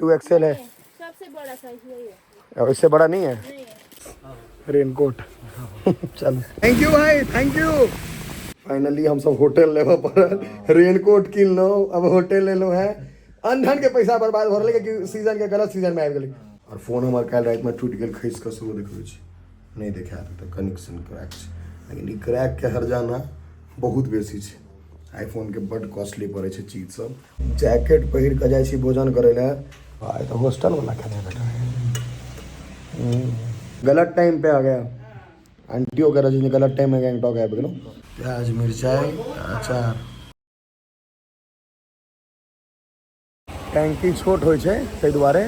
To XL है। सबसे बड़ा साइज यही है। और इससे बड़ा नहीं है? नहीं है। रेनकोट। चल, thank you भाई, thank you. Finally हम सब होटल लेबऽ पड़ल। रेनकोट किनलहुँ, अब होटल लेलहुँ है। अनधन के पैसा बर्बाद भऽ रहलै, कियाकि सीजन के गलत सीजन में आबि गेलै। और फोन हमर काल्हि रातिमे टूटि गेल खसि कऽ, सेहो देखबै छी। नहि देखायत तऽ कनिक सन क्रैक छै, लेकिन ई क्रैक के हर्जाना बहुत बेसी छै। आईफोन के बड कॉस्टली पड़ै छै चीज सब। जैकेट पहिर कऽ जाइ छी भोजन करै लए। भाई, तऽ हॉस्टल वाला खेनाइ भेटल। गलत टाइम पे आ गया। आंटियो कह रहल छै, गलत टाइम में गैंगटॉक आबि गेलहुँ। प्याज, मिरचाइ, अचार। टैंकी छोट होइ छै, ताहि दुआरे।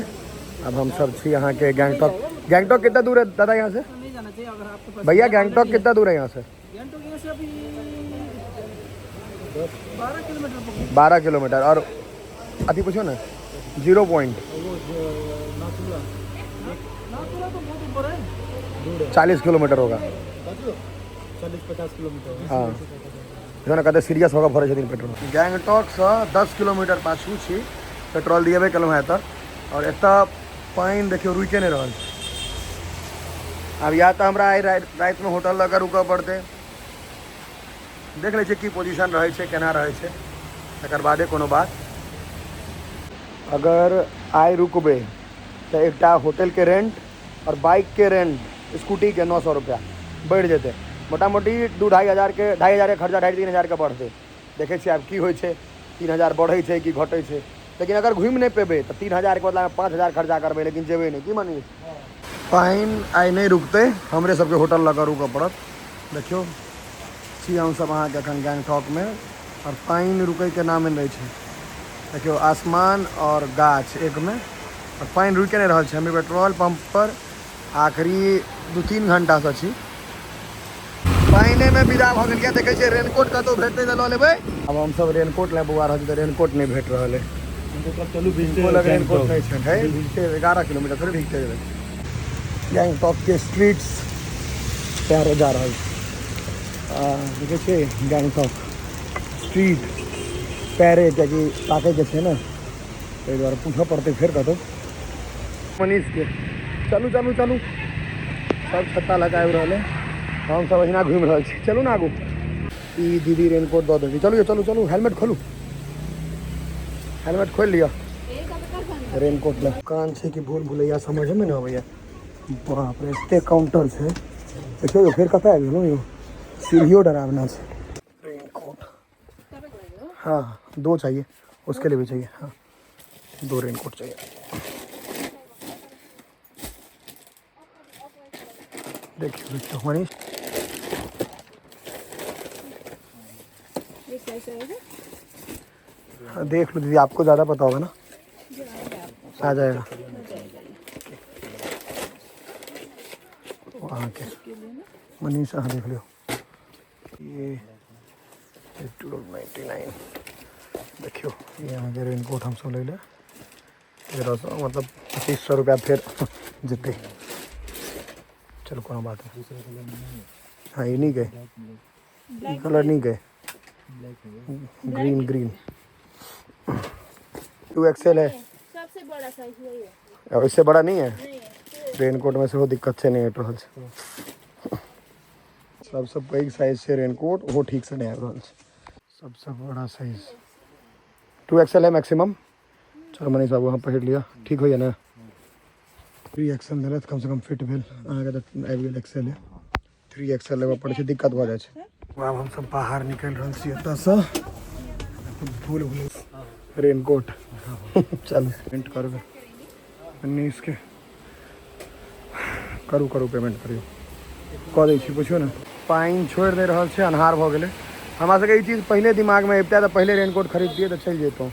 अब हम सब छी अहाँके गैंगटॉक। गैंगटॉक कितना दूर है दादा यहाँ से? नहीं जाना चाहिए अगर आपके पास। भैया, गैंगटॉक कितना दूर है यहाँ से? गैंगटॉक यहाँ से अभी 12 किलोमीटर पकड़ो। 12 किलोमीटर। और अथी पूछो ना, जीरो पॉइंट। वो नाथुला, नाथुला तो बहुत ऊपर है। 40 किलोमीटर होगा। 40-50 किलोमीटर। हाँ, देखो ने, कते सीरियस होकर भरै छथिन पेट्रोल। गैंगटॉकसँ 10 किलोमीटर पाछू छी। पेट्रोल दिएबे केलहुँ हेँ एतऽ। आओर एतऽ पानि देखियौ, रुकिए नहि रहल छै। आब या तऽ हमरा आइ रातिमे होटल लऽ कऽ रुकऽ पड़तै। देख लै छियै की पोजिशन रहै छै, केना रहै छै, तकर बादे कोनो बात। अगर आइ रुकबै तऽ एकटा होटलके रेंट आओर बाइकके रेंट, स्कूटीके 900 रुपैआ बढ़ि जेतै। मोटा मोटी 2-2.5 हजारके, 2,500के खर्चा, 2.5-3 हजारके बढ़तै। देखै छियै आब की होइ छै, 3,000 बढ़ै छै कि घटै छै। लेकिन अगर घुमि नहि पेबै तऽ 3,000के बदलामे 5,000 खर्चा करबै, लेकिन जेबै नहि। की मानी, पानि आइ नहि रुकतै, हमरे सबके होटल लऽ कऽ रुकऽ पड़त। देखियौ, छी हमसब अहाँके एखन गैंगटॉकमे आओर पानि रुकैके नामे नहि छै। देखियौ, आसमान आओर गाछ एकमे, आओर पानि रुकि नहि रहल छै। हम पेट्रोल पंप पर आखिरी 2-3 घंटासँ छी। पानिमे विदा भऽ गेलियै। देखै छियै रेनकोट कतहु भेटतै तऽ लऽ लेबै। आब हमसब रेनकोट लए बौआ रहल छी तऽ रेनकोट नहि भेट रहल है। चलू। हिनको लग रेनकोट नहि छै। है, भीजते, 11 किलोमीटर थोड़े भीगते जेबै। गैंगटॉक के स्ट्रीट्स पैरे जा रहल छी। देखै छियै गैंगटॉक स्ट्रीट पैरे, कियाकि ताकैके छै ने, ताहि दुआरे पूछऽ पड़तै फेर कतहु मनीषके। चलू चलू चलू। सब छत्ता लऽ कऽ आबि रहल है, हमसब अहिना घुमि रहल छी। चलू ने आगू। ई दीदी रेनकोट दऽ देलकै। चलू यौ, चलू चलू। हेलमेट खोलू, हेलमेट खोलि लिअ। रेनकोट लए दुकान छै कि भूल भुलैया, समझमे नहि अबैया। बाप रे, एते काउंटर छै। देखियौ यौ, फेर कतऽ आबि गेलहुँ यौ? सीढ़ियो डरावना छै। रेनकोट, हाँ, दो चाहिए, उसके लिए भी चाहिए। हाँ, दो रेनकोट चाहिए। देखियो देखियो मनीष। ये साइज आएगा। हाँ, देख लो दीदी, आपको ज़्यादा पता होगा ना। आ जाएगा वहाँ के। मनीष, हाँ, देख लो, ये 1299। देखियो, ये अहाँके रेनकोट हमसब लै ले 1300, मतलब 2500 रुपया फेर जेतै। चलो, कोनो बात नहीं। हाँ, ये नहीं गए, ई कलर नहीं गए। Green, green. टू एक्सएल है। सबसे बड़ा साइज यही है। और इससे बड़ा नहीं है? नहीं है। रेनकोट में सेहो दिक्कत छै, नहि आबि रहल छै। सबसँ पैघ साइज छै रेनकोट, ओहो ठीकसँ नहि आबि रहल छै। सबसँ बड़ा साइज टू एक्सएल है मैक्सिमम। चलो मनीष बाबू, अहाँ पहिर लिअ। ठीक होइए ने? थ्री एक्सएल देलथि, कमसँ कम फिट भेल। अहाँके तऽ आबि गेल एक्सएल। थ्री एक्सएल लेबऽ पड़ै छै, दिक्कत भऽ जाइ छै। आब हमसब बाहर निकलि रहल छी एतऽसँ। भूल भूल रेनकोट। चल, पेमेंट करबै मनीषके। करू करू, पेमेंट करियौ। कऽ दै छी। पुछियौ ने, पानि छोड़ि नहि रहल छै, अन्हार भऽ गेलै। हमरा सबके ई चीज पहिले दिमागमे अबितै तऽ पहिले रेनकोट खरीदतियै तऽ चलि जैतहुँ,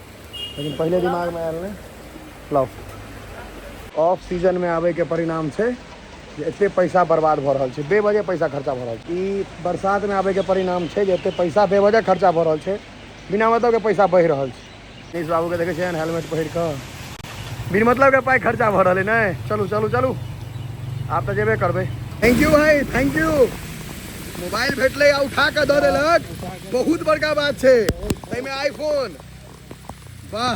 लेकिन पहिले दिमागमे आयल नहि। लाउ, ऑफ सीजनमे आबैके परिणाम छै जे एते पैसा बर्बाद भऽ रहल छै, बेवजह पैसा खर्चा भऽ रहल छै। ई बरसातमे आबैके परिणाम छै जे एते पैसा बेवजह खर्चा भऽ रहल छै, बिना मतलबके पैसा बहि रहल छै। मनीष बाबूके देखै छियनि हेलमेट पहिर कऽ। बिन मतलबके पाइ खर्चा भऽ रहल है। नहि, चलू चलू चलू, आब तऽ जेबे करबै। Thank you भाई, thank you. Mobile भेटलै आ उठा कऽ दऽ देलक, बहुत बड़का बात छै। ताहिमे आईफोन, वाह,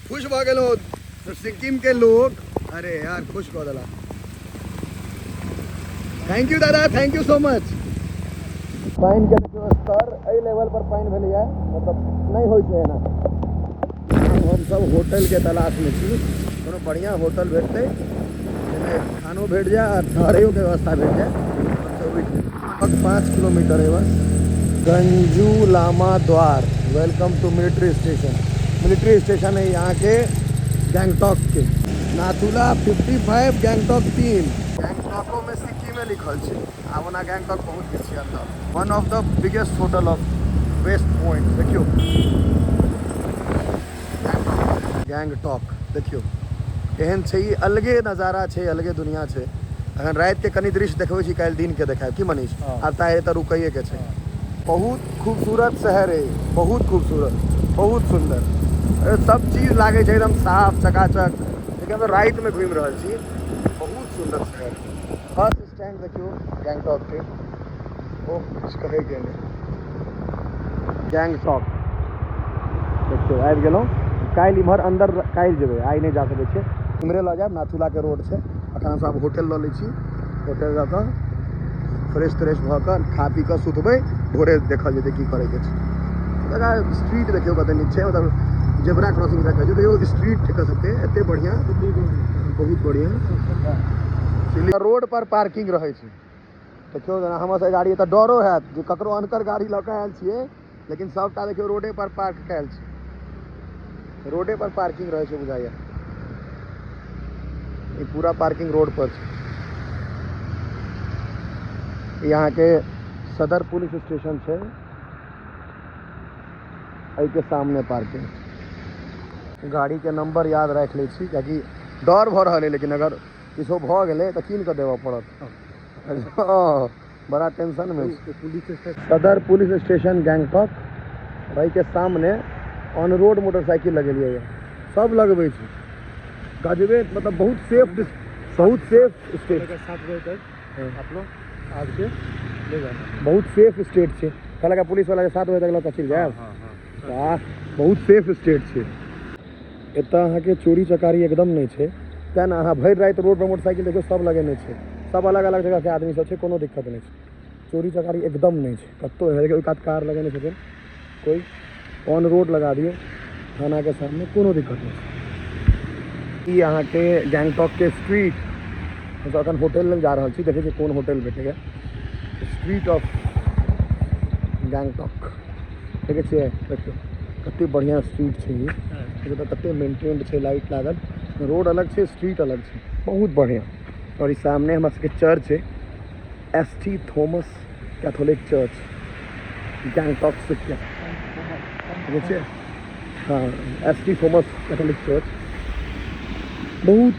खुश भऽ गेलहुँ। तो सिक्किम के लोग, अरे यार खुश कऽ देला। Thank you दादा, thank you so much. पानि के देखियौ स्तर एहि लेवल पर पानि भेलैया, मतलब नहि होइ छै एना। हमसब होटल के तलाश में छी, कोनो बढ़िया होटल भेटतै जाहिमे खानो भेट जाए आ ठहरैयोके व्यवस्था भेट जाए। हमसब रुकि जेबै। 5 किलोमीटर है बस। Ganju Lama Dwar, welcome to military station. Military station है यहाँ के गैंगटॉक के। नाथुला 55, गैंगटॉक 3। गैंगटॉको में सिक्किमे लिखल छै। आ ओना गैंगटॉक बहुत गेल छै अंदर। One of the biggest hotel of west point. देखियौ गैंगटॉक, देखियौ एहन छै, ई अलगे नजारा छै, अलगे दुनिया छै। अखन राति के कनि दृश्य देखबै छी, काल्हि दिन के देखायब। की मनीष? आब तऽ एतऽ रुकैए के छै। बहुत खूबसूरत शहर है, बहुत खूबसूरत, बहुत सुंदर। अरे सब चीज लागै छै एकदम साफ चकाचक। लेकिन हम राति में घूमि रहल छी। बहुत सुंदर शहर। बस स्टैंड देखियौ गैंगटॉक के। ओह, किछु कहै के नहि। गैंगटॉक देखियौ, आबि गेलहुँ। काल्हि इम्हर अंदर काल्हि जेबै, आइ नहि जा सकै छियै। इम्हरे लऽ जायब, नाथुलाके रोड छै। अखन हमसब आब होटल लऽ लै छी। होटल लऽ कऽ फ्रेश त्रेश भऽ कऽ खा पी कऽ सुतबै, भोरे देखल जेतै की करैके छै। स्ट्रीट देखियौ कते नीक छै, मतलब जेब्रा क्रॉसिंग कहै छै। देखियौ स्ट्रीट एकर सबके एते बढ़िया, बहुत बढ़िया। रोड पर पार्किंग रहै छै। देखियौ जेना हमर सबके गाड़ी, एतऽ डरो हैत जे ककरो अनकर गाड़ी लऽ कऽ आयल छियै, लेकिन सबटा देखियौ रोडे पर पार्क कयल छै। रोडे पर पार्किंग रहै छै बुझाइया। ई पूरा पार्किंग रोड पर छै। ई अहाँके सदर पुलिस स्टेशन छै, एहिके सामने पार्किंग। गाड़ी के नंबर याद राखि लै छी, कियाकि डर भऽ रहल है, लेकिन अगर किछो भऽ गेलै तऽ कीन कऽ देबऽ पड़त। हँ, बड़ा टेंशन में छी। सदर पुलिस स्टेशन गैंगटॉक, एहिके सामने ऑन रोड मोटरसाइकिल लगेलियै यऽ। सब लगबै छै गजबे, मतलब बहुत सेफ, बहुत सेफ स्टेट। 7 बजे तक आप लोग आके ले जाना। बहुत सेफ स्टेट छै। कहलक पुलिस वाला 7 बजे तक लऽ कऽ चलि जायब। वाह, बहुत सेफ स्टेट छै। एतऽ अहाँके चोरी चकारी एकदम नहि छै, तेँ ने अहाँ भरि राति रोड पर मोटरसाइकिल देखियौ सब लगेने छै। सब अलग अलग जगहके आदमी सब छै, कोनो दिक्कत नहि छै। चोरी चकारी एकदम नहि छै कतहु। देखियौ ओहि कात कार लगेने छथिन कोइ। ऑन रोड लगा दियौ थानाके सामने, कोनो दिक्कत नहि छै। ई अहाँके गैंगटॉकके स्ट्रीट। हमसब अखन होटल लग जा रहल छी, देखै छियै कोन होटल भेटैए। स्ट्रीट ऑफ गैंगटॉक देखै छियै, देखियौ कते बढ़िआँ स्ट्रीट छै ई। देखियौ तऽ कते मेंटेन्ड छै, लाइट लागल। रोड अलग छै, स्ट्रीट अलग छै, बहुत बढ़िआँ। और ई सामने हमरा सबके चर्च है, S T Thomas Catholic church, Gangtok Sikkim. देखै छियै? हाँ, एस टी थॉमस कैथोलिक चर्च। बहुत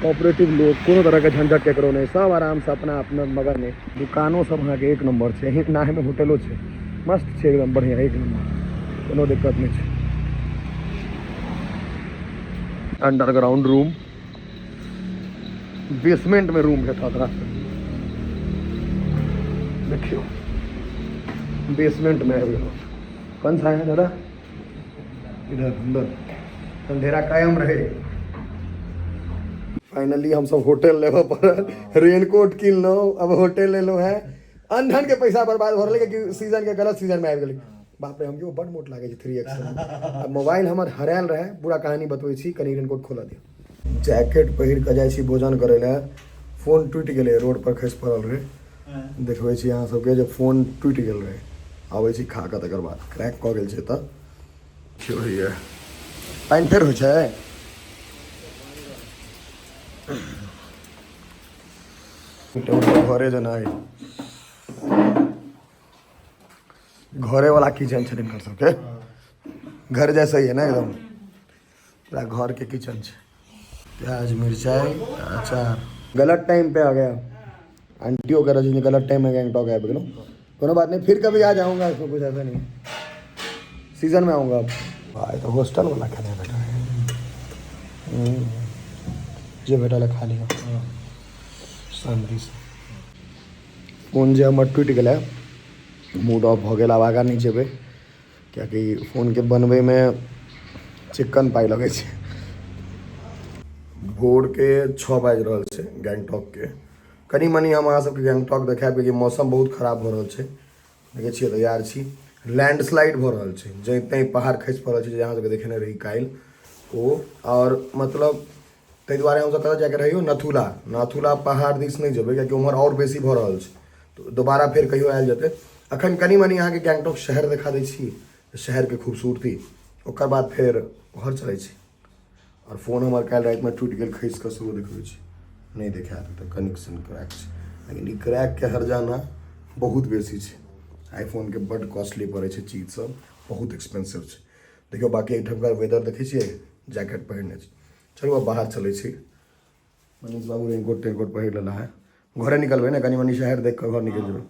कोऑपरेटिव लोग, कोनो तरहके झंझट केकरो नहि, सब आरामसँ अपना अपना मगन है। दुकानो सब अहाँके एक नंबर छै, एही नाहिमे होटलो छै, मस्त छै एकदम बढ़िआँ, एक नंबर, कोनो दिक्कत नहि छै। अंडरग्राउंड रूम, बेसमेंट में रूम भेटत रास्ता। देखियौ बेसमेंट में आबि गेलहुँ। कौन सा है दादा? इधर अंदर अंधेरा कायम रहे। फाइनली हम सब होटल लेबऽ पड़ल। रेनकोट किनलहुँ, अब होटल लेलहुँ है। अनधन के पैसा बर्बाद भऽ रहलै, कि सीजन के गलत सीजन में आबि गेलै। बाप रे, हम यो बड मोट लागै छै 3XL। आ मोबाइल हमर हरायल रहै। पूरा कहानी बतबै छी, कनि रेनकोट खोलऽ दियौ। जैकेट पहिर कऽ जाइ छी भोजन करै लए। फोन टूटि गेलै, रोड पर खसि पड़ल रहै। देखबै छी अहाँ सबके जे फोन टूटि गेल रहै। आबै छी खा कऽ, तकर बाद क्रैक कऽ गेल छै। तऽ की होइए? पानि फेर होइ छै। घरे जेना अइ, घरे वाला किचन छै हिनकर सबके। घर जैसा ही है ना, एकदम पूरा घर के किचन छै। प्याज, मिरचाई, अचार। गलत टाइम पे आ गया। आंटियों कह रही गलत टाइम में गैंगटॉक आबि गेलहुँ। कोनो बात नहीं, फिर कभी आ जाऊंगा, इसमें कुछ ऐसा नहीं। सीजन में आऊंगा अब। भाई तो हॉस्टल वाला खाना बैठा है। जे भेटल है खा लिअ शांति से। फोन जे हमर टूटि गेलै, मूड ऑफ भऽ गेल। आब आगाँ नहि जेबै, कियाकि फोनके बनबैमे चिक्कन पाइ लगै छै। भोरके 6 बाजि रहल छै गैंगटॉकके। कनि मनि हम अहाँ सबके गैंगटॉक देखायब, कियाकि मौसम बहुत खराब भऽ रहल छै। देखै छियै, तैयार छी। लैंडस्लाइड भऽ रहल छै, जै तैँ पहाड़ खसि पड़ल छै, जे अहाँ सबके देखेने रही काल्हि ओ। आओर मतलब ताहि दुआरे हमसब कतऽ जाइके रहियौ, नथुला। नथुला पहाड़ दिस नहि जेबै, कियाकि उम्हर आओर बेसी भऽ रहल छै, तऽ दोबारा फेर कहियो आयल जेतै। अखन कनि मनि अहाँके गैंगटॉक शहर देखा दै छी, शहरके खूबसूरती, ओकर बाद फेर घर चलै छी। आओर फोन हमर काल्हि रातिमे टूटि गेल खसि कऽ, सेहो देखबै छी। नहि देखायत तऽ कनिक सन क्रैक छै, लेकिन ई क्रैकके हर्जाना बहुत बेसी छै। आईफोनके बड्ड कॉस्टली पड़ै छै, चीज सब बहुत एक्सपेंसिव छै। देखियौ, बाँकी एहिठामका वेदर देखै छियै, जैकेट पहिरने छी। चलू, आब बाहर चलै छी। मनीष बाबू रेनकोट तेनकोट पहिर लेला है। घरे निकलबै ने? कनि मनि शहर देख कऽ घर निकलि जेबै।